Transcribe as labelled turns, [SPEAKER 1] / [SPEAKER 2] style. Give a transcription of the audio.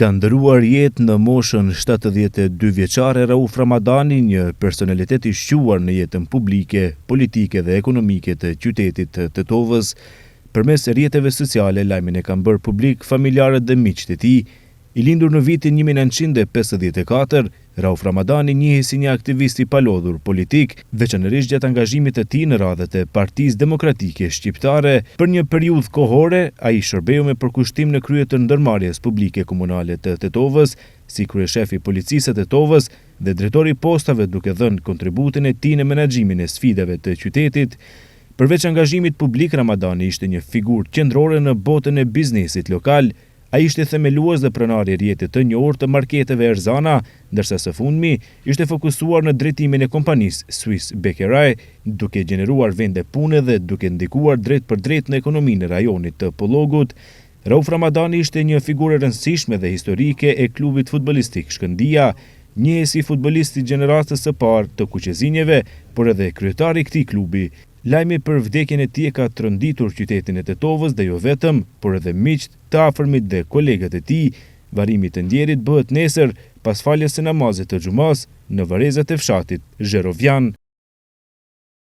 [SPEAKER 1] Ka ndërruar jetë në moshën 72 vjeçare Rauf Ramadani, një personalitet i shquar në jetën publike, politike dhe ekonomike të qytetit të Tetovës. Përmes rrjeteve sociale lajmin e kanë bërë publik familjarët dhe miqtë e tij. I lindur në vitin 1954, Rauf Ramadani njihej si një aktivist i palodhur politik, veçanërisht gjatë angazhimit të tij në radhët e Partisë Demokratike Shqiptare. Për një periudhë kohore, ai shërbeu me përkushtim në krye të ndërmarrjes publike komunale të Tetovës, si kryeshef i Policisë së Tetovës dhe drejtor i postave duke dhënë kontributin e tij në menaxhimin e sfidave të qytetit. Përveç angazhimit publik, Ramadani ishte një figurë qendrore në botën e biznesit lokal. Ai ishte themelues dhe pronar i rrjetit të njohur të marketeve Erzana, ndërsa së fundmi ishte fokusuar në drejtimin e kompanisë Swiss Bakery, duke gjeneruar vende pune dhe duke ndikuar drejtpërdrejt në ekonominë e rajonit të Pollogut. Rauf Ramadani ishte një figurë e rëndësishme dhe historike e klubit futbollistik Shkëndija, njihej si futbollist i gjeneratës së parë të kuqezinjeve, por edhe kryetar i këtij klubi. Lajmi për vdekjen e tij e ka tronditur qytetin e Tetovës dhe jo vetëm, por edhe miqtë, të afërmit dhe kolegët e tij. Varrimi i të ndjerit bëhet nesër, pas faljes së namazit të xhumasë, në varrezat e fshatit Zherovjan.